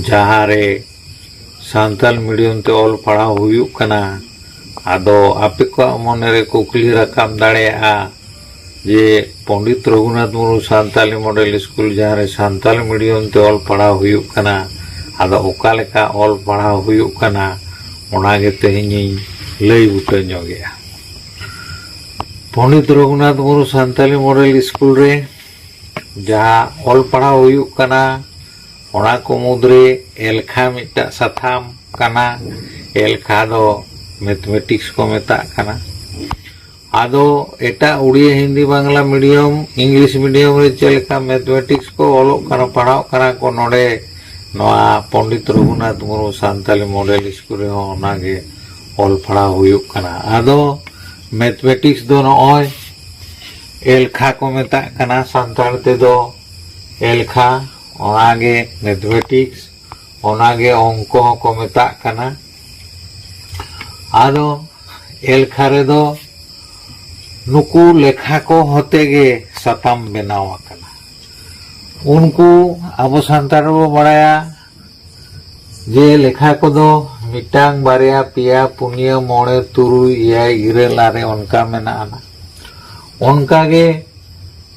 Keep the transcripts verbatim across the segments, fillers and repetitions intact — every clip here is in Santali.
ᱡᱟᱦᱟᱸ ᱨᱮ ᱥᱟᱱᱛᱟᱞᱤ ᱢᱤᱰᱤᱭᱟᱢ ᱛᱮ ᱚᱞ ᱯᱟᱲᱦᱟᱣ ᱦᱩᱭᱩᱜ ᱠᱟᱱᱟ᱾ ᱟᱫᱚ ᱟᱯᱮ ᱠᱚᱣᱟᱜ ᱢᱚᱱᱮ ᱨᱮ ᱠᱩᱠᱞᱤ ᱨᱟᱠᱟᱵ ᱫᱟᱲᱮᱭᱟᱜᱼᱟ ᱡᱮ ᱯᱚᱱᱰᱤᱛ ᱨᱚᱜᱷᱩᱱᱟᱛᱷ ᱢᱩᱨᱢᱩ ᱥᱟᱱᱛᱟᱞᱤ ᱢᱚᱰᱮᱞ ᱥᱠᱩᱞ, ᱡᱟᱦᱟᱸ ᱨᱮ ᱥᱟᱱᱛᱟᱞᱤ ᱢᱤᱰᱤᱭᱟᱢ ᱛᱮ ᱚᱞ ᱯᱟᱲᱦᱟᱣ ᱦᱩᱭᱩᱜ ᱠᱟᱱᱟ, ᱟᱫᱚ ᱚᱠᱟ ᱞᱮᱠᱟ ᱚᱞ ᱯᱟᱲᱦᱟᱣ ᱦᱩᱭᱩᱜ ᱠᱟᱱᱟ, ᱚᱱᱟ ᱜᱮ ᱛᱮᱦᱮᱧᱤᱧ ᱞᱟᱹᱭ ᱵᱩᱴᱟᱹ ᱧᱚᱜᱮᱜᱼᱟ᱾ ᱯᱚᱱᱰᱤᱛ ᱨᱚᱜᱷᱩᱱᱟᱛᱷ ᱢᱩᱨᱢᱩ ᱥᱟᱱᱛᱟᱞᱤ ᱢᱚᱰᱮᱞ ᱥᱠᱩᱞ ᱨᱮ ᱡᱟᱦᱟᱸ ᱚᱞ ᱯᱟᱲᱦᱟᱣ ᱦᱩᱭᱩᱜ ᱠᱟᱱᱟ, ᱚᱱᱟ ᱠᱚ ᱢᱩᱫᱽᱨᱮ ᱮᱞᱠᱷᱟ ᱢᱤᱫᱴᱟᱜ ᱥᱟᱛᱟᱢ ᱠᱟᱱᱟ᱾ ᱮᱞᱠᱷᱟ ᱫᱚ ᱢᱮᱛᱷᱢᱮᱴᱤᱠᱥ ᱠᱚ ᱢᱮᱛᱟᱜ ᱠᱟᱱᱟ᱾ ᱟᱫᱚ ᱮᱴᱟᱜ Odia, Hindi, Bangla medium, English medium ᱨᱮ ᱪᱮᱫ ᱞᱮᱠᱟ ᱢᱮᱛᱷᱢᱮᱴᱤᱠᱥ ᱠᱚ ᱚᱞᱚᱜ ᱠᱟᱱᱟ, ᱯᱟᱲᱦᱟᱜ ᱠᱟᱱᱟ ᱠᱚ, ᱱᱚᱰᱮ ᱱᱚᱣᱟ ᱯᱚᱱᱰᱤᱛ ᱨᱚᱜᱷᱩᱱᱟᱛᱷ ᱢᱩᱨᱢᱩ ᱥᱟᱱᱛᱟᱞᱤ ᱢᱚᱰᱮᱞ ᱥᱠᱩᱞ ᱨᱮᱦᱚᱸ ᱚᱱᱟᱜᱮ ᱚᱞ ᱯᱟᱲᱦᱟᱣ ᱦᱩᱭᱩᱜ ᱠᱟᱱᱟ᱾ ᱟᱫᱚ ᱢᱮᱛᱷᱢᱮᱴᱤᱠᱥ ᱫᱚ ᱱᱚᱜᱼᱚᱭ ᱮᱞᱠᱷᱟ ᱠᱚ ᱢᱮᱛᱟᱜ ᱠᱟᱱᱟ ᱥᱟᱱᱛᱟᱲ ᱛᱮᱫᱚ ᱮᱞᱠᱷᱟ, ᱚᱱᱟᱜᱮ ᱢᱮᱛᱷᱢᱮᱴᱤᱠᱥ, ᱚᱱᱟᱜᱮ ᱚᱝᱠᱚ ᱦᱚᱸᱠᱚ ᱢᱮᱛᱟᱜ ᱠᱟᱱᱟ᱾ ᱟᱫᱚ ᱮᱞᱠᱷᱟ ᱨᱮᱫᱚ ᱱᱩᱠᱩ ᱞᱮᱠᱷᱟ ᱠᱚ ᱦᱚᱛᱮ ᱜᱮ ᱥᱟᱛᱟᱢ ᱵᱮᱱᱟᱣ ᱟᱠᱟᱱᱟ᱾ ᱩᱱᱠᱩ ᱟᱵᱚ ᱥᱟᱱᱛᱟᱲ ᱵᱚ ᱵᱟᱲᱟᱭᱟ ᱡᱮ ᱞᱮᱠᱷᱟ ᱠᱚᱫᱚ ᱢᱤᱫᱴᱟᱝ, ᱵᱟᱨᱭᱟ, ᱯᱮᱭᱟ, ᱯᱩᱱᱭᱟᱹ, ᱢᱚᱬᱮ, ᱛᱩᱨᱩᱭ, ᱮᱭᱟᱭ, ᱤᱨᱟᱹᱞ, ᱟᱨᱮ ᱚᱱᱠᱟ ᱢᱮᱱᱟᱜᱼᱟ᱾ ᱚᱱᱠᱟᱜᱮ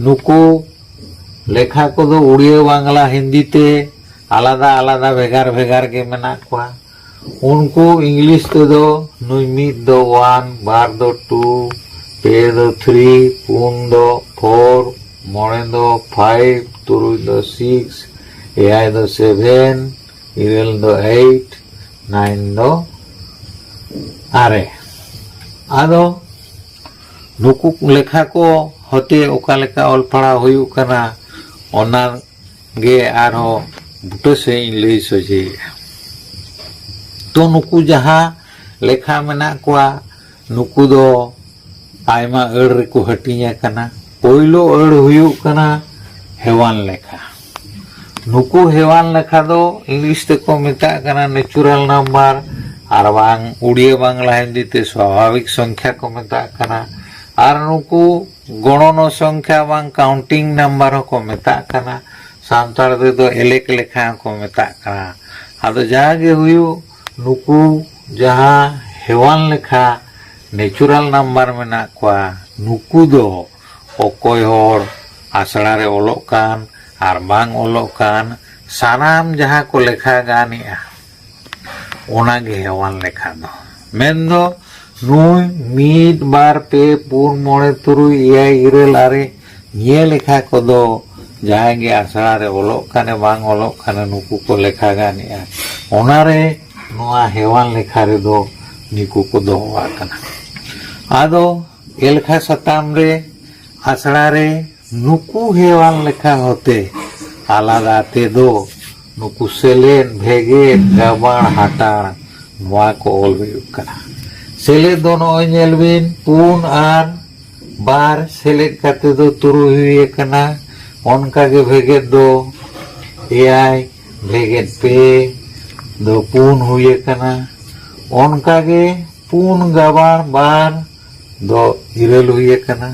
ᱱᱩᱠᱩ ᱞᱮᱠᱷᱟ ᱠᱚᱫᱚ ᱩᱲᱤᱭᱟᱹ, ᱵᱟᱝᱞᱟ, ᱦᱤᱱᱫᱤ ᱛᱮ ᱟᱞᱟᱫᱟ ᱟᱞᱟᱫᱟ ᱵᱷᱮᱜᱟᱨ ᱵᱷᱮᱜᱟᱨ ᱜᱮ ᱢᱮᱱᱟᱜ ᱠᱚᱣᱟ᱾ ᱩᱱᱠᱩ ᱤᱝᱞᱤᱥ ᱛᱮᱫᱚ ᱱᱩᱭ ᱢᱤᱫ ᱫᱚ ᱚᱣᱟᱱ, ᱵᱟᱨ ᱫᱚ ᱴᱩ, ᱯᱮ ᱫᱚ ᱛᱷᱨᱤ, ᱯᱩᱱ ᱫᱚ ᱯᱷᱳᱨ, ᱢᱚᱬᱮ ᱫᱚ ᱯᱷᱟᱭᱤᱵᱷ, ᱛᱩᱨᱩᱭ ᱫᱚ ᱥᱤᱠᱥ, ᱮᱭᱟᱭ ᱫᱚ ᱥᱮᱵᱷᱮᱱ, ᱤᱨᱟᱹᱞ ᱫᱚ ᱮᱭᱤᱴ, ᱱᱟᱭᱤᱱ ᱫᱚ ᱟᱨᱮ᱾ ᱟᱫᱚ ᱱᱩᱠᱩ ᱞᱮᱠᱷᱟ ᱠᱚ ᱦᱚᱛᱮ ᱚᱠᱟ ᱞᱮᱠᱟ ᱚᱞ ᱯᱟᱲᱦᱟᱣ ᱦᱩᱭᱩᱜ ᱠᱟᱱᱟ, ᱚᱱᱟ ᱜᱮ ᱟᱨᱦᱚᱸ ᱵᱩᱴᱟᱹ ᱥᱟᱺᱦᱤᱡ ᱤᱧ ᱞᱟᱹᱭ ᱥᱚᱡᱷᱮᱭᱮᱫᱼᱟ᱾ ᱛᱚ, ᱱᱩᱠᱩ ᱡᱟᱦᱟᱸ ᱞᱮᱠᱷᱟ ᱢᱮᱱᱟᱜ ᱠᱚᱣᱟ, ᱱᱩᱠᱩ ᱫᱚ ᱟᱭᱢᱟ ᱟᱹᱲ ᱨᱮᱠᱚ ᱦᱟᱹᱴᱤᱧ ᱟᱠᱟᱱᱟ᱾ ᱯᱳᱭᱞᱳ ᱟᱹᱲ ᱦᱩᱭᱩᱜ ᱠᱟᱱᱟ ᱦᱮᱣᱟᱱ ᱞᱮᱠᱷᱟ᱾ ᱱᱩᱠᱩ ᱦᱮᱣᱟᱱ ᱞᱮᱠᱷᱟ ᱫᱚ ᱤᱝᱞᱤᱥ ᱛᱮᱠᱚ ᱢᱮᱛᱟᱜ ᱠᱟᱱᱟ ᱱᱮᱪᱩᱨᱟᱞ ᱱᱟᱢᱵᱟᱨ, ᱟᱨ ᱵᱟᱝ ᱩᱲᱤᱭᱟᱹ, ᱵᱟᱝᱞᱟ, ᱦᱤᱱᱫᱤ ᱛᱮ ᱥᱣᱟᱵᱷᱟᱵᱤᱠ ᱥᱚᱝᱠᱷᱟ ᱠᱚ ᱢᱮᱛᱟᱜ ᱠᱟᱱᱟ᱾ ᱟᱨ ᱱᱩᱠᱩ ᱜᱚᱬᱚᱱᱚ ᱥᱚᱝᱠᱷᱟ ᱵᱟᱝ ᱠᱟᱣᱩᱱᱴᱤᱝ ᱱᱟᱢᱵᱟᱨ ᱦᱚᱸᱠᱚ ᱢᱮᱛᱟᱜ ᱠᱟᱱᱟ᱾ ᱥᱟᱱᱛᱟᱲ ᱛᱮᱫᱚ ᱮᱞᱮᱠ ᱞᱮᱠᱷᱟ ᱦᱚᱸᱠᱚ ᱢᱮᱛᱟᱜ ᱠᱟᱱᱟ᱾ ᱟᱫᱚ ᱡᱟᱦᱟᱸ ᱜᱮ ᱦᱩᱭᱩᱜ, ᱱᱩᱠᱩ ᱡᱟᱦᱟᱸ ᱦᱮᱣᱟᱱ ᱞᱮᱠᱷᱟ, natural number ᱢᱮᱱᱟᱜ ᱠᱚᱣᱟ, ᱱᱩᱠᱩ ᱫᱚ ᱚᱠᱚᱭ ᱦᱚᱲ ᱟᱥᱲᱟ ᱨᱮ ᱚᱞᱚᱜ ᱠᱟᱱ ᱟᱨ ᱵᱟᱝ ᱚᱞᱚᱜ ᱠᱟᱱ, ᱥᱟᱱᱟᱢ ᱡᱟᱦᱟᱸ ᱠᱚ ᱞᱮᱠᱷᱟ ᱜᱟᱱᱮᱜᱼᱟ, ᱚᱱᱟᱜᱮ ᱦᱮᱣᱟᱱ ᱞᱮᱠᱷᱟ ᱫᱚ᱾ ᱢᱮᱱᱫᱚ ᱱᱩᱭ ᱢᱤᱫ, ᱵᱟᱨ, ᱯᱮ, ᱯᱩᱱ, ᱢᱚᱬᱮ, ᱛᱩᱨᱩᱭ, ᱮᱭᱟᱭ, ᱤᱨᱟᱹᱞ, ᱟᱨᱮ, ᱱᱤᱭᱟᱹ ᱞᱮᱠᱷᱟ ᱠᱚᱫᱚ ᱡᱟᱦᱟᱸᱭ ᱜᱮ ᱟᱥᱲᱟ ᱨᱮ ᱚᱞᱚᱜ ᱠᱟᱱᱮ ᱵᱟᱝ ᱚᱞᱚᱜ ᱠᱟᱱᱮ, ᱱᱩᱠᱩ ᱠᱚ ᱞᱮᱠᱷᱟ ᱜᱟᱱᱮᱜᱼᱟ᱾ ᱚᱱᱟᱨᱮ ᱱᱚᱣᱟ ᱦᱮᱣᱟᱱ ᱞᱮᱠᱷᱟ ᱨᱮᱫᱚ ᱱᱩᱠᱩ ᱠᱚ ᱫᱚᱦᱚᱣᱟᱜ ᱠᱟᱱᱟ᱾ ᱟᱫᱚ ᱮᱞᱠᱷᱟ ᱥᱟᱛᱟᱢ ᱨᱮ, ᱟᱥᱲᱟ ᱨᱮ ᱱᱩᱠᱩ ᱦᱮᱣᱟᱱ ᱞᱮᱠᱷᱟ ᱦᱚᱛᱮ ᱟᱞᱟᱫᱟ ᱛᱮᱫᱚ ᱱᱩᱠᱩ ᱥᱮᱞᱮᱫ, ᱵᱷᱮᱜᱮᱫ, ᱜᱟᱵᱟᱬ, ᱦᱟᱴᱟᱬ, ᱱᱚᱣᱟ ᱠᱚ ᱚᱞ ᱦᱩᱭᱩᱜ ᱠᱟᱱᱟ᱾ ᱥᱮᱞᱮᱫ ᱫᱚ ᱱᱚᱜᱼᱚᱭ ᱧᱮᱞ ᱵᱤᱱ, ᱯᱩᱱ ᱟᱨ ᱵᱟᱨ ᱥᱮᱞᱮᱫ ᱠᱟᱛᱮ ᱫᱚ ᱛᱩᱨᱩᱭ ᱦᱩᱭ ᱟᱠᱟᱱᱟ᱾ ᱚᱱᱠᱟᱜᱮ ᱵᱷᱮᱜᱮᱫ ᱫᱚ ᱮᱭᱟᱭ ᱵᱷᱮᱜᱮᱫ ᱯᱮ ᱫᱚ ᱯᱩᱱ ᱦᱩᱭ ᱟᱠᱟᱱᱟ᱾ ᱚᱱᱠᱟᱜᱮ ᱯᱩᱱ ᱜᱟᱵᱟᱬ ᱵᱟᱨ ᱫᱚ ᱤᱨᱟᱹᱞ ᱦᱩᱭ ᱟᱠᱟᱱᱟ᱾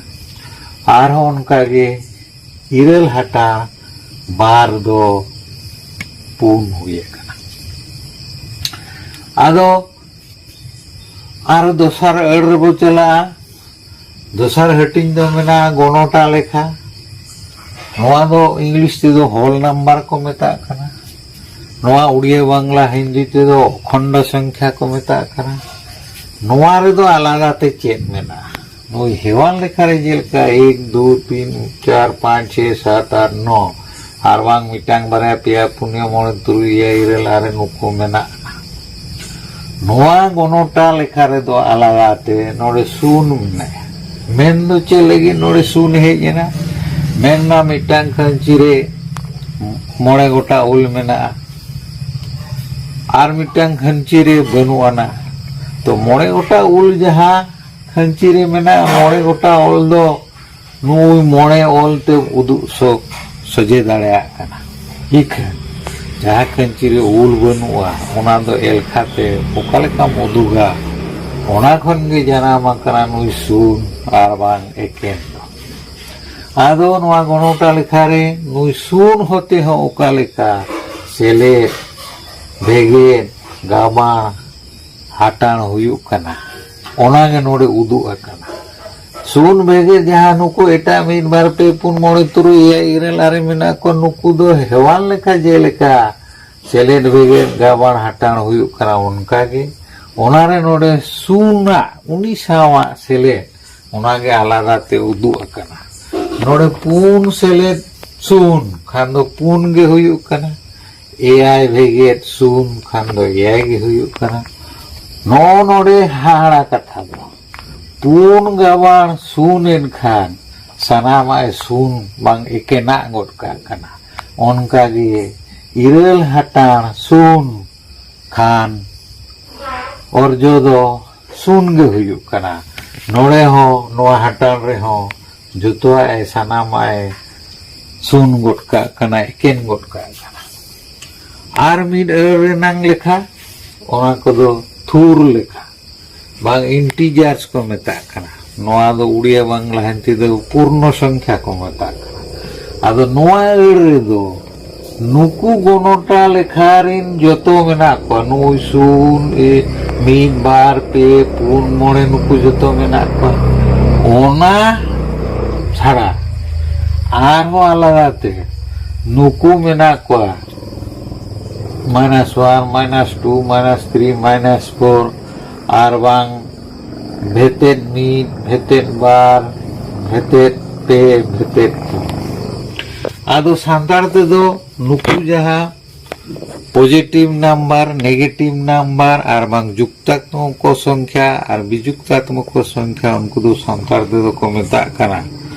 ᱟᱨᱦᱚᱸ ᱚᱱᱠᱟᱜᱮ ᱤᱨᱟᱹᱞ ᱦᱟᱴᱟᱬ ᱵᱟᱨ ᱫᱚ ᱯᱩᱱ ᱦᱩᱭ ᱟᱠᱟᱱᱟ᱾ ᱟᱫᱚ ᱟᱨ ᱫᱚᱥᱟᱨ ᱟᱹᱲ ᱨᱮᱵᱚ ᱪᱟᱞᱟᱜᱼᱟ᱾ ᱫᱚᱥᱟᱨ ᱦᱟᱹᱴᱤᱧ ᱫᱚ ᱢᱮᱱᱟᱜᱼᱟ ᱜᱚᱱᱚᱴᱟ ᱞᱮᱠᱷᱟ᱾ ᱱᱚᱣᱟ ᱫᱚ ᱤᱝᱞᱤᱥ ᱛᱮᱫᱚ ᱦᱳᱞ ᱱᱟᱢᱵᱟᱨ ᱠᱚ ᱢᱮᱛᱟᱜ ᱠᱟᱱᱟ᱾ ᱱᱚᱣᱟ ᱩᱲᱤᱭᱟ, ᱵᱟᱝᱞᱟ, ᱦᱤᱱᱫᱤ ᱛᱮᱫᱚ ᱚᱠᱷᱚᱱᱰᱚ ᱥᱚᱝᱠᱷᱭᱟ ᱠᱚ ᱢᱮᱛᱟᱜ ᱠᱟᱱᱟ᱾ ᱱᱚᱣᱟ ᱨᱮᱫᱚ ᱟᱞᱟᱫᱟ ᱛᱮ ᱪᱮᱫ ᱢᱮᱱᱟᱜᱼᱟ? ᱱᱩᱭ ᱦᱮᱣᱟᱱ ᱞᱮᱠᱷᱟ ᱨᱮ ᱡᱮᱞᱮᱠᱟ ᱮᱠ, ᱫᱩ, ᱛᱤᱱ, ᱪᱟᱨ, ᱯᱟᱸᱪ, ᱪᱷᱮ, ᱥᱟᱛ, ᱟᱴ, ᱱᱚ, ᱟᱨ ᱵᱟᱝ ᱢᱤᱫᱴᱟᱝ, ᱵᱟᱨᱭᱟ, ᱯᱮᱭᱟ, ᱯᱩᱱᱭᱟᱹ, ᱢᱚᱬᱮ, ᱛᱩᱨᱩᱭ, ᱮᱭᱟᱭ, ᱤᱨᱟᱹᱞ, ᱟᱨᱮ, ᱱᱩᱠᱩ ᱢᱮᱱᱟᱜᱼᱟ᱾ ᱱᱚᱣᱟ ᱜᱚᱱᱚᱴᱟ ᱞᱮᱠᱷᱟ ᱨᱮᱫᱚ ᱟᱞᱟᱫᱟ ᱛᱮ ᱱᱚᱰᱮ ᱥᱩᱱ ᱢᱮᱱᱟᱭᱟ᱾ ᱢᱮᱱ ᱫᱚ ᱪᱮᱫ ᱞᱟᱹᱜᱤᱫ ᱱᱚᱰᱮ ᱥᱩᱱ ᱦᱮᱡ ᱮᱱᱟ? ᱢᱮᱱ ᱢᱟ ᱢᱤᱫᱴᱟᱝ ᱠᱷᱟᱹᱧᱪᱤ ᱨᱮ ᱢᱚᱬᱮ ᱜᱚᱴᱟ ᱩᱞ ᱢᱮᱱᱟᱜᱼᱟ, ᱟᱨ ᱢᱤᱫᱴᱟᱝ ᱠᱷᱟᱹᱧᱪᱤ ᱨᱮ ᱵᱟᱹᱱᱩᱜ ᱟᱱᱟ᱾ ᱛᱚ, ᱢᱚᱬᱮ ᱜᱚᱴᱟ ᱩᱞ ᱡᱟᱦᱟᱸ ᱠᱷᱟᱹᱧᱪᱤ ᱨᱮ ᱢᱮᱱᱟᱜᱼᱟ, ᱢᱚᱬᱮ ᱜᱚᱴᱟ ᱩᱞ ᱫᱚ ᱱᱩᱭ ᱢᱚᱬᱮ ᱚᱞ ᱛᱮ ᱩᱫᱩᱜ ᱥᱚ-, ᱥᱚᱡᱷᱮ ᱫᱟᱲᱮᱭᱟᱜ ᱠᱟᱱᱟ᱾ ᱤᱠᱷᱟᱹᱱ ᱡᱟᱦᱟᱸ ᱠᱷᱟᱹᱧᱪᱤ ᱨᱮ ᱩᱞ ᱵᱟᱹᱱᱩᱜᱼᱟ, ᱚᱱᱟ ᱫᱚ ᱮᱞᱠᱷᱟ ᱛᱮ ᱚᱠᱟ ᱞᱮᱠᱟᱢ ᱩᱫᱩᱜᱟ? ᱚᱱᱟ ᱠᱷᱚᱱ ᱜᱮ ᱡᱟᱱᱟᱢ ᱟᱠᱟᱱᱟ ᱱᱩᱭ ᱥᱩᱱ ᱟᱨ ᱵᱟᱝ ᱮᱠᱮᱱ ᱫᱚ᱾ ᱟᱫᱚ ᱱᱚᱣᱟ ᱜᱚᱱᱚᱴᱟ ᱞᱮᱠᱷᱟ ᱨᱮ ᱱᱩᱭ ᱥᱩᱱ ᱦᱚᱛᱮ ᱦᱚᱸ ᱚᱠᱟ ᱞᱮᱠᱟ ᱥᱮᱞᱮᱫ, ᱵᱷᱮᱜᱮᱫ, ᱜᱟᱵᱟᱬ, ᱦᱟᱴᱟᱬ ᱦᱩᱭᱩᱜ ᱠᱟᱱᱟ, ᱚᱱᱟ ᱜᱮ ᱱᱚᱰᱮ ᱩᱫᱩᱜ ᱟᱠᱟᱱᱟ᱾ ᱥᱩᱱ ᱵᱷᱮᱜᱮᱫ ᱡᱟᱦᱟᱸ ᱱᱩᱠᱩ ᱮᱴᱟᱜ ᱢᱤᱫ, ᱵᱟᱨ, ᱯᱮ, ᱯᱩᱱ, ᱢᱚᱬᱮ, ᱛᱩᱨᱩᱭ, ᱮᱭᱟᱭ, ᱤᱨᱟᱹᱞ, ᱟᱨᱮ ᱢᱮᱱᱟᱜ ᱠᱚᱣᱟ, ᱱᱩᱠᱩ ᱫᱚ ᱦᱮᱣᱟᱱ ᱞᱮᱠᱟ ᱡᱮᱞᱮᱠᱟ ᱥᱮᱞᱮᱫ, ᱵᱷᱮᱜᱮᱫ, ᱜᱟᱵᱟᱬ, ᱦᱟᱴᱟᱬ ᱦᱩᱭᱩᱜ ᱠᱟᱱᱟ, ᱚᱱᱠᱟ ᱜᱮ ᱚᱱᱟ ᱨᱮ ᱱᱚᱰᱮ ᱥᱩᱱᱟᱜ, ᱩᱱᱤ ᱥᱟᱶᱟᱜ ᱥᱮᱞᱮᱫ, ᱚᱱᱟ ᱜᱮ ᱟᱞᱟᱫᱟ ᱛᱮ ᱩᱫᱩᱜ ᱟᱠᱟᱱᱟ᱾ ᱱᱚᱰᱮ ᱯᱩᱱ ᱥᱮᱞᱮᱫ ᱥᱩᱱ ᱠᱷᱟᱱ ᱫᱚ ᱯᱩᱱ ᱜᱮ ᱦᱩᱭᱩᱜ ᱠᱟᱱᱟ, ᱮᱭᱟᱭ ᱵᱷᱮᱜᱮᱫ ᱥᱩᱱ ᱠᱷᱟᱱ ᱫᱚ ᱮᱭᱟᱭ ᱜᱮ ᱦᱩᱭᱩᱜ ᱠᱟᱱᱟ᱾ ᱱᱚᱜᱼᱚ ᱱᱚᱰᱮ ᱦᱟᱦᱟᱲᱟ ᱠᱟᱛᱷᱟ ᱫᱚ, ᱯᱩᱱ ᱜᱟᱵᱟᱬ ᱥᱩᱱ ᱮᱱ ᱠᱷᱟᱱ ᱥᱟᱱᱟᱢᱟᱜ ᱮ ᱥᱩᱱ ᱵᱟᱝ ᱮᱠᱮᱱᱟᱜ ᱜᱚᱫ ᱠᱟᱜ ᱠᱟᱱᱟ᱾ ᱚᱱᱠᱟ ᱜᱮ ᱤᱨᱟᱹᱞ ᱦᱟᱴᱟᱬ ᱥᱩᱱ ᱠᱷᱟᱱ ᱚᱨᱡᱚ ᱫᱚ ᱥᱩᱱ ᱜᱮ ᱦᱩᱭᱩᱜ ᱠᱟᱱᱟ᱾ ᱱᱚᱰᱮ ᱦᱚᱸ, ᱱᱚᱣᱟ ᱦᱟᱴᱟᱬ ᱨᱮᱦᱚᱸ ᱡᱚᱛᱚᱣᱟᱜ ᱮ, ᱥᱟᱱᱟᱢᱟᱜ ᱮ ᱥᱩᱱ ᱜᱚᱫ ᱠᱟᱜ ᱠᱟᱱᱟ, ᱮᱠᱮᱱ ᱜᱚᱫ ᱠᱟᱜ ᱠᱟᱱᱟ᱾ ᱟᱨ ᱢᱤᱫ ᱟᱹᱲ ᱨᱮᱱᱟᱝ ᱞᱮᱠᱷᱟ, ᱚᱱᱟ ᱠᱚᱫᱚ ᱛᱷᱩᱨ ᱞᱮᱠᱷᱟ, ᱵᱟᱝ integers ᱠᱚ ᱢᱮᱛᱟᱜ ᱠᱟᱱᱟ᱾ ᱱᱚᱣᱟ ᱫᱚ ᱩᱲᱤᱭᱟ ᱵᱟᱝᱞᱟ ᱦᱤᱱᱫᱤ ᱫᱚ ᱯᱩᱨᱱᱚ ᱥᱚᱝᱠᱷᱭᱟ ᱠᱚ ᱢᱮᱛᱟᱜ ᱠᱟᱱᱟ᱾ ᱟᱫᱚ ᱱᱚᱣᱟ ᱟᱹᱲ ᱨᱮᱫᱚ ᱱᱩᱠᱩ ᱜᱚᱱᱚᱴᱟ ᱞᱮᱠᱷᱟ ᱨᱤᱱ ᱡᱚᱛᱚ ᱢᱮᱱᱟᱜ ᱠᱚᱣᱟ, ᱱᱩᱭ ᱥᱩᱱ, ᱮ, ᱢᱤᱫ, ᱵᱟᱨ, ᱯᱮ, ᱯᱩᱱ, ᱢᱚᱬᱮ, ᱱᱩᱠᱩ ᱡᱚᱛᱚ ᱢᱮᱱᱟᱜ ᱠᱚᱣᱟ᱾ ᱚᱱᱟ ᱪᱷᱟᱲᱟ ᱟᱨᱦᱚᱸ ᱟᱞᱟᱫᱟ ᱛᱮ ᱱᱩᱠᱩ ᱢᱮᱱᱟᱜ ᱠᱚᱣᱟ, minus one, minus two, minus three, minus four, ᱟᱨ ᱵᱟᱝ ᱵᱷᱮᱛᱮᱫ ᱢᱤᱫ, ᱵᱷᱮᱛᱮᱫ ᱵᱟᱨ, ᱵᱷᱮᱛᱮᱫ ᱯᱮ, ᱵᱷᱮᱛᱮᱫ ᱯᱩᱱ᱾ ᱟᱫᱚ ᱥᱟᱱᱛᱟᱲ ᱛᱮᱫᱚ ᱱᱩᱠᱩ ᱡᱟᱦᱟᱸ positive number, negative number, ᱟᱨ ᱵᱟᱝ ᱡᱩᱠᱛᱟᱛᱢᱚᱠᱚ ᱥᱚᱝᱠᱷᱭᱟ ᱟᱨ ᱵᱤᱡᱩᱠᱛᱟᱛᱢᱚᱠᱚ ᱥᱚᱝᱠᱷᱭᱟ, ᱩᱱᱠᱩ ᱫᱚ ᱥᱟᱱᱛᱟᱲ ᱛᱮᱫᱚ ᱠᱚ ᱢᱮᱛᱟᱜ ᱠᱟᱱᱟ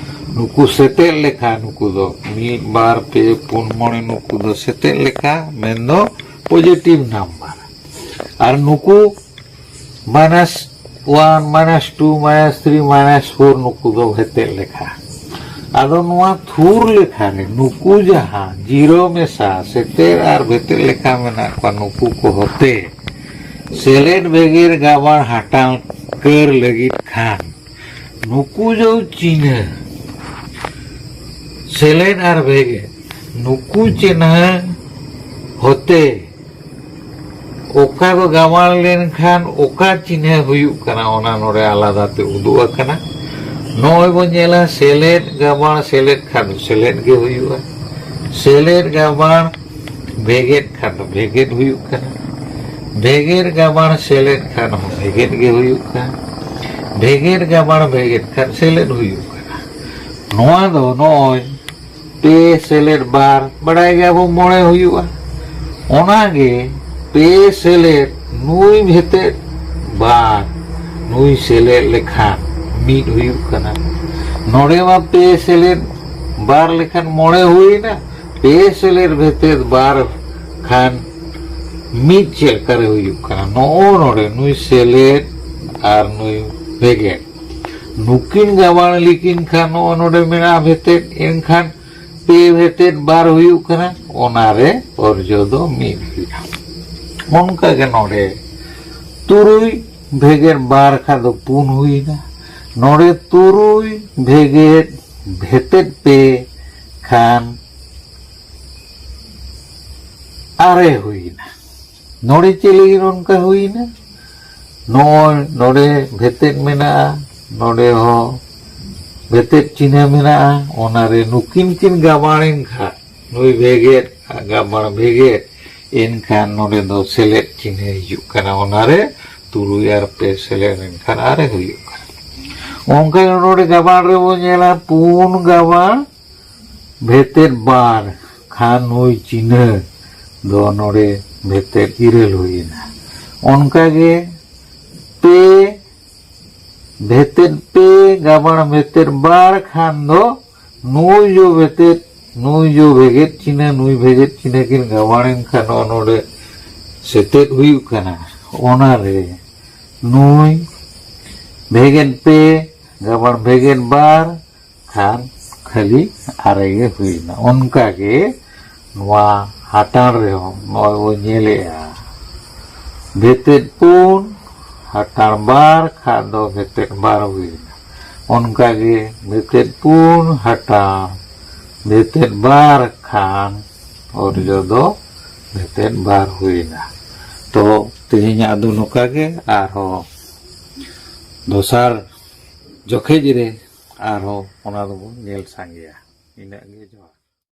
ᱱᱩᱠᱩ ᱥᱮᱛᱮᱫ ᱞᱮᱠᱷᱟ᱾ ᱱᱩᱠᱩ ᱫᱚ ᱢᱤᱫ, ᱵᱟᱨ, ᱯᱮ, ᱯᱩᱱ, ᱢᱚᱬᱮ, ᱱᱩᱠᱩ ᱫᱚ ᱥᱮᱛᱮᱫ ᱞᱮᱠᱷᱟ, ᱢᱮᱱᱫᱚ positive number᱾ ᱟᱨ ᱱᱩᱠᱩ minus one, minus two, minus three, minus four, ᱱᱩᱠᱩ ᱫᱚ ᱵᱷᱮᱛᱮᱫ ᱞᱮᱠᱷᱟ᱾ ᱟᱫᱚ ᱱᱚᱣᱟ ᱛᱷᱩᱨ ᱞᱮᱠᱷᱟ ᱨᱮ ᱱᱩᱠᱩ ᱡᱟᱦᱟᱸ ᱡᱤᱨᱳ ᱢᱮᱥᱟ ᱥᱮᱛᱮᱫ ᱟᱨ ᱵᱷᱮᱛᱮᱫ ᱞᱮᱠᱷᱟ ᱢᱮᱱᱟᱜ ᱠᱚᱣᱟ, ᱱᱩᱠᱩ ᱠᱚ ᱦᱚᱛᱮ ᱥᱮᱞᱮᱫ, ᱵᱷᱮᱜᱮᱫ, ᱜᱟᱵᱟᱬ, ᱦᱟᱴᱟᱬ ᱠᱟᱹᱨ ᱞᱟᱹᱜᱤᱫ ᱠᱷᱟᱱ ᱱᱩᱠᱩ ᱡᱚ ᱪᱤᱱᱦᱟᱹ ᱥᱮᱞᱮᱫ ᱟᱨ ᱵᱷᱮᱜᱮᱫ, ᱱᱩᱠᱩ ᱪᱤᱱᱦᱟᱹ ᱦᱚᱛᱮ ᱚᱠᱟ ᱫᱚ ᱜᱟᱵᱟᱬ ᱞᱮᱱᱠᱷᱟᱱ ᱚᱠᱟ ᱪᱤᱱᱦᱟᱹ ᱦᱩᱭᱩᱜ ᱠᱟᱱᱟ, ᱚᱱᱟ ᱱᱚᱰᱮ ᱟᱞᱟᱫᱟ ᱛᱮ ᱩᱫᱩᱜ ᱟᱠᱟᱱᱟ᱾ ᱱᱚᱜᱼᱚᱭ ᱵᱚᱱ ᱧᱮᱞᱟ, ᱥᱮᱞᱮᱫ ᱜᱟᱵᱟᱬ ᱥᱮᱞᱮᱫ ᱠᱷᱟᱱ ᱫᱚ ᱥᱮᱞᱮᱫ ᱜᱮ ᱦᱩᱭᱩᱜᱼᱟ, ᱥᱮᱞᱮᱫ ᱜᱟᱵᱟᱬ ᱵᱷᱮᱜᱮᱫ ᱠᱷᱟᱱ ᱫᱚ ᱵᱷᱮᱜᱮᱫ ᱦᱩᱭᱩᱜ ᱠᱟᱱᱟ, ᱵᱷᱮᱜᱮᱫ ᱜᱟᱵᱟᱬ ᱥᱮᱞᱮᱫ ᱠᱷᱟᱱ ᱦᱚᱸ ᱵᱷᱮᱜᱮᱫ ᱜᱮ ᱦᱩᱭᱩᱜ ᱠᱟᱱᱟ, ᱵᱷᱮᱜᱮᱫ ᱜᱟᱵᱟᱬ ᱵᱷᱮᱜᱮᱫ ᱠᱷᱟᱱ ᱥᱮᱞᱮᱫ ᱦᱩᱭᱩᱜ ᱠᱟᱱᱟ᱾ ᱱᱚᱣᱟ ᱫᱚ ᱱᱚᱜᱼᱚᱭ ᱯᱮ ᱥᱮᱞᱮᱫ ᱵᱟᱨ, ᱵᱟᱲᱟᱭ ᱜᱮᱭᱟ ᱵᱚ ᱢᱚᱬᱮ ᱦᱩᱭᱩᱜᱼᱟ᱾ ᱚᱱᱟᱜᱮ ᱯᱮ ᱥᱮᱞᱮᱫ ᱱᱩᱭ ᱵᱷᱮᱛᱮᱫ ᱵᱟᱨ, ᱱᱩᱭ ᱥᱮᱞᱮᱫ ᱞᱮᱠᱷᱟᱱ ᱢᱤᱫ ᱦᱩᱭᱩᱜ ᱠᱟᱱᱟ᱾ ᱱᱚᱰᱮ ᱢᱟ ᱯᱮ ᱥᱮᱞᱮᱫ ᱵᱟᱨ ᱞᱮᱠᱷᱟᱱ ᱢᱚᱬᱮ ᱦᱩᱭᱮᱱᱟ, ᱯᱮ ᱥᱮᱞᱮᱫ ᱵᱷᱮᱛᱮᱫ ᱵᱟᱨ ᱠᱷᱟᱱ ᱢᱤᱫ ᱪᱮᱫ ᱞᱮᱠᱟᱨᱮ ᱦᱩᱭᱩᱜ ᱠᱟᱱᱟ? ᱱᱚᱜᱼᱚ ᱱᱚᱰᱮ ᱱᱩᱭ ᱥᱮᱞᱮᱫ ᱟᱨ ᱱᱩᱭ ᱵᱷᱮᱜᱮᱫ, ᱱᱩᱠᱤᱱ ᱜᱟᱵᱟᱬ ᱞᱮᱠᱤᱱ ᱠᱷᱟᱱ ᱱᱚᱜᱼᱚ ᱱᱚᱰᱮ ᱢᱮᱱᱟᱜᱼᱟ ᱵᱷᱮᱛᱮᱫ, ᱮᱱᱠᱷᱟᱱ ᱯᱮ ᱵᱷᱮᱛᱮᱫ ᱵᱟᱨ ᱦᱩᱭᱩᱜ ᱠᱟᱱᱟ, ᱚᱱᱟᱨᱮ ᱚᱨᱡᱚ ᱫᱚ ᱢᱤᱫ ᱦᱩᱭᱩᱜᱼᱟ᱾ ᱚᱱᱠᱟᱜᱮ ᱱᱚᱰᱮ ᱛᱩᱨᱩᱭ ᱵᱷᱮᱜᱮᱫ ᱵᱟᱨ ᱠᱷᱟᱱ ᱫᱚ ᱯᱩᱱ ᱦᱩᱭᱮᱱᱟ, ᱱᱚᱰᱮ ᱛᱩᱨᱩᱭ ᱵᱷᱮᱜᱮᱫ ᱵᱷᱮᱛᱮᱫ ᱯᱮ ᱠᱷᱟᱱ ᱟᱨᱮ ᱦᱩᱭᱮᱱᱟ᱾ ᱱᱚᱰᱮ ᱪᱮᱫ ᱞᱟᱹᱜᱤᱫ ᱚᱱᱠᱟ ᱦᱩᱭᱮᱱᱟ? ᱱᱚᱜᱼᱚᱭ ᱱᱚᱰᱮ ᱵᱷᱮᱛᱮᱫ ᱢᱮᱱᱟᱜᱼᱟ, ᱱᱚᱰᱮ ᱦᱚᱸ ᱵᱷᱮᱛᱮᱫ ᱪᱤᱱᱦᱟᱹ ᱢᱮᱱᱟᱜᱼᱟ, ᱚᱱᱟᱨᱮ ᱱᱩᱠᱤᱱ ᱠᱤᱱ ᱜᱟᱵᱟᱬ ᱮᱱ ᱠᱷᱟᱱ, ᱱᱩᱭ ᱵᱷᱮᱜᱮᱫ ᱟᱨ ᱜᱟᱵᱟᱬ ᱵᱷᱮᱜᱮᱫ, ᱮᱱᱠᱷᱟᱱ ᱱᱚᱰᱮ ᱫᱚ ᱥᱮᱞᱮᱫ ᱪᱤᱱᱦᱟᱹ ᱦᱤᱡᱩᱜ ᱠᱟᱱᱟ, ᱚᱱᱟᱨᱮ ᱛᱩᱨᱩᱭ ᱟᱨ ᱯᱮ ᱥᱮᱞᱮᱫ ᱮᱱᱠᱷᱟᱱ ᱟᱨᱮ ᱦᱩᱭᱩᱜ ᱠᱟᱱᱟ᱾ ᱚᱱᱠᱟ ᱜᱮ ᱱᱚᱰᱮ ᱜᱟᱵᱟᱬ ᱨᱮᱵᱚᱱ ᱧᱮᱞᱟ, ᱯᱩᱱ ᱜᱟᱵᱟᱬ ᱵᱷᱮᱛᱮᱫ ᱵᱟᱨ ᱠᱷᱟᱱ ᱱᱩᱭ ᱪᱤᱱᱦᱟᱹ ᱫᱚ ᱱᱚᱰᱮ ᱵᱷᱮᱛᱮᱫ ᱤᱨᱟᱹᱞ ᱦᱩᱭᱮᱱᱟ᱾ ᱚᱱᱠᱟᱜᱮ ᱯᱮ ᱵᱷᱮᱛᱮᱫ ᱯᱮ ᱜᱟᱵᱟᱬ ᱵᱷᱮᱛᱮᱫ ᱵᱟᱨ ᱠᱷᱟᱱ ᱫᱚ ᱱᱩᱭ ᱡᱚ ᱵᱷᱮᱛᱮᱫ, ᱱᱩᱭ ᱡᱚ ᱵᱷᱮᱜᱮᱫ ᱪᱤᱱᱦᱟᱹ, ᱱᱩᱭ ᱵᱷᱮᱜᱮᱫ ᱪᱤᱱᱦᱟᱹ ᱠᱤᱱ ᱜᱟᱵᱟᱬ ᱮᱱ ᱠᱷᱟᱱ ᱱᱚᱜᱼᱚ ᱱᱚᱰᱮ ᱥᱮᱛᱮᱫ ᱦᱩᱭᱩᱜ ᱠᱟᱱᱟ᱾ ᱚᱱᱟᱨᱮ ᱱᱩᱭ ᱵᱷᱮᱜᱮᱫ ᱯᱮ ᱜᱟᱵᱟᱬ ᱵᱷᱮᱜᱮᱫ ᱵᱟᱨ ᱠᱷᱟᱱ ᱠᱷᱟᱹᱞᱤ ᱟᱨᱮ ᱜᱮ ᱦᱩᱭᱱᱟ᱾ ᱚᱱᱠᱟᱜᱮ ᱱᱚᱣᱟ ᱦᱟᱴᱟᱬ ᱨᱮᱦᱚᱸ ᱱᱚᱜᱼᱚᱭ ᱵᱚᱱ ᱧᱮᱞᱮᱜᱼᱟ, ᱵᱷᱮᱛᱮᱫ ᱯᱩᱱ ᱦᱟᱴᱟᱬ ᱵᱟᱨ ᱠᱷᱟᱱ ᱫᱚ ᱵᱷᱮᱛᱮᱫ ᱵᱟᱨ ᱦᱩᱭᱱᱟ᱾ ᱚᱱᱠᱟᱜᱮ ᱵᱷᱮᱛᱮᱫ ᱯᱩᱱ ᱦᱟᱴᱟᱬ ᱵᱷᱮᱛᱮᱫ ᱵᱟᱨ ᱠᱷᱟᱱ ᱚᱨᱡᱚ ᱫᱚ ᱵᱷᱮᱛᱮᱫ ᱵᱟᱨ ᱦᱩᱭᱱᱟ᱾ ᱛᱚ, ᱛᱮᱦᱮᱧᱟᱜ ᱫᱚ ᱱᱚᱝᱠᱟ ᱜᱮ, ᱟᱨᱦᱚᱸ ᱫᱚᱥᱟᱨ ᱡᱚᱠᱷᱮᱡ ᱨᱮ ᱟᱨᱦᱚᱸ ᱚᱱᱟ ᱫᱚᱵᱚᱱ ᱧᱮᱞ ᱥᱟᱸᱜᱮᱭᱟ᱾ ᱤᱱᱟᱹᱜ ᱜᱮ, ᱡᱚᱦᱟᱨ᱾